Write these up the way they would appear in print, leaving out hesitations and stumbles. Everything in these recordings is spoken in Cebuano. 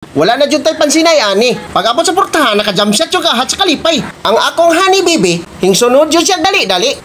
Wala na jud tay pansinay ani. Pag-abot sa portahan, naka-jump shot yung kahat sa kalipay. Ang akong honey baby, hingsunod jud siya dali-dali.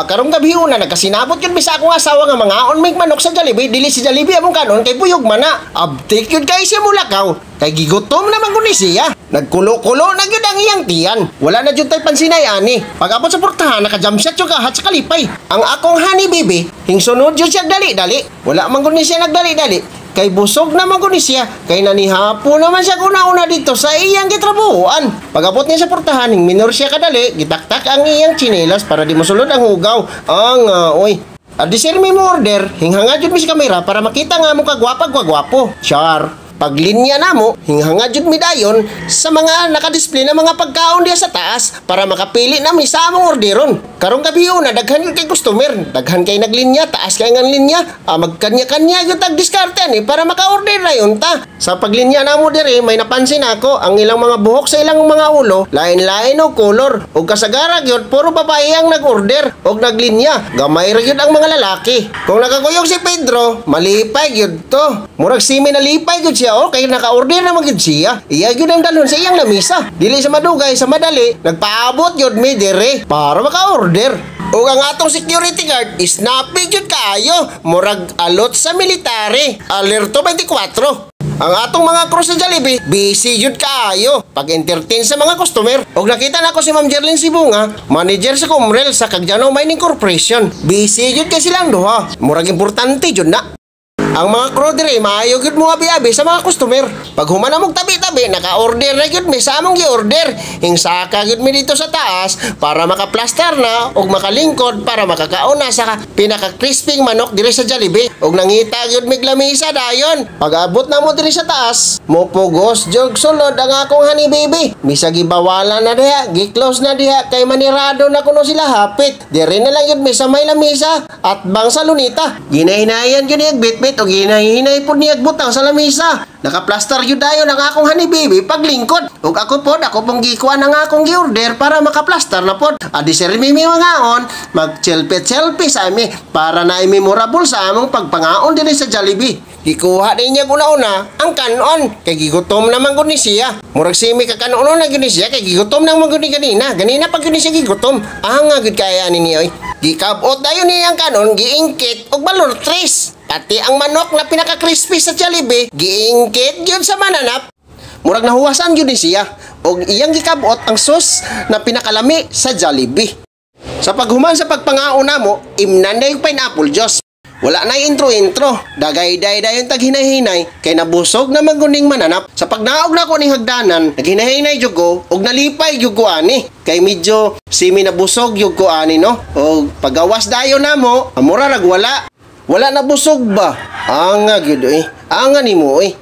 Karong gabi una nagkasinabot yun bisa akong asawa nga mangaon mig manok sa Jollibee, dili si Jollibee among kanon kay buyog man na. Abtik yun kay siya mulakaw, kay gigutom naman kun ni siya. Nagkulo-kulo na gyud ang iyang tiyan. Wala na jud tay pansinay ani. Pag-abot sa portahan, naka-jump shot yung kahat sa kalipay. Ang akong honey baby, hingsunod yun siya dali-dali. Wala man kun ni siya nagdali-dali. Kay busog naman ko ni siya, kay nanihapo naman siya una-una dito sa iyang gitrabuhan. Pag-abot niya sa portahan, hing minor siya kadali, gitaktak ang iyang tsinelas para di mosulod ang hugaw. Ang, oy. Adi sir may mo order, hinghanga jud mi sa kamera para makita nga mo kagwapag kagwapo. Char. Paglinya namo, hinghanga jud mi dayon sa mga nakadisplay na mga pagkaon diya sa taas para makapili nami sa among orderon. Karong gabi una, daghan yun kay customer, daghan kay naglinya, taas kay ang linya, magkanya-kanya yun tag diskarte ani para maka-order na yun ta. Sa paglinya namo dire, may napansin ako ang ilang mga buhok sa ilang mga ulo, lain-lain og kolor. Og kasagara gyud puro babae ang nag-order og naglinya, gamay ra gyud ang mga lalaki. Kung nakakuyog si Pedro, malipay gyud to. Murag simi nalipay gyud siya. O, kay naka-order na magyud siya. Iya gyud ang dalhon sa iyang lamisa. Dili sa madugay, sa madali, nagpaabot gyud mi dire para maka-order. Ug ang atong security guard snappy gyud kaayo, murag alot sa military. Alerto 24. Ang atong mga crew sa Jollibee, busy gyud kaayo pag-entertain sa mga customer. Og nakita nako si Ma'am Jerlyn Sibunga, manager sa Comrel sa Cagdianao Mining Corporation. Busy gyud kay silang duha. Murag importante gyud na. Ang mga crew dire maayo gyud mo abi-abi sa mga customer. Pag human na mong tabi-tabi, naka-order na gyud mi sa among gi-order. Hingsaka gyud mi dito sa taas para makaplastar na og makalingkod para makakaon na sa pinaka-crispy manok dire sa Jollibee. Og nangita gyud mig lamisa dayon. Pag-abot na mo dire sa taas, mopugos jog sulod ang akong honey baby. Bisag gibawalan na diha, gi-close na diha kay manirado na kuno sila hapit. Dire na lang gyud mi sa may lamisa at bang sa lunita. Ginahinayan gyud niyag bitbit og ginahinay pod niyag butang sa lamisa. Nakaplastar gyud dayon ang akong honey baby paglingkod. Ug ako pod, ako pong gikuan ang akong gi-order para makaplastar na pod. Adi sir mi mangaon, mag-selfie-selfie sa ami para na memorable sa among pagpangaon dinhi sa Jollibee. Gikuha din niya una-una ang kanon kay gigutom naman gud ni siya. Murag simi ka kanon na gyud ni siya kay gigutom nang man gud ni ganina. Ganina pa gyud ni siya gigutom. Anga gyud kaya ani niya oy. Gikabot dayon niya ang kanon, giingkit og balor tres. Pati ang manok na pinaka-crispy sa Jollibee, giingkit gyud sa mananap. Murag nahuwasan gyud ni siya og iyang gikabot ang sauce na pinakalami sa Jollibee. Sa paghuman sa pagpangaon namo, imnan na yung pineapple juice. Wala na intro-intro, dagay-day dayon tag hinay-hinay kay nabusog na maguning mananap. Sa pagnaog na ko ning hagdanan, naghinay-hinay jud ko og nalipay jud ko ani. Kay medyo simi nabusog jud ko ani no. Og pagawas dayon namo, mura rag wala. Wala na busog ba? Anga gyud oy. Anga nimo oy.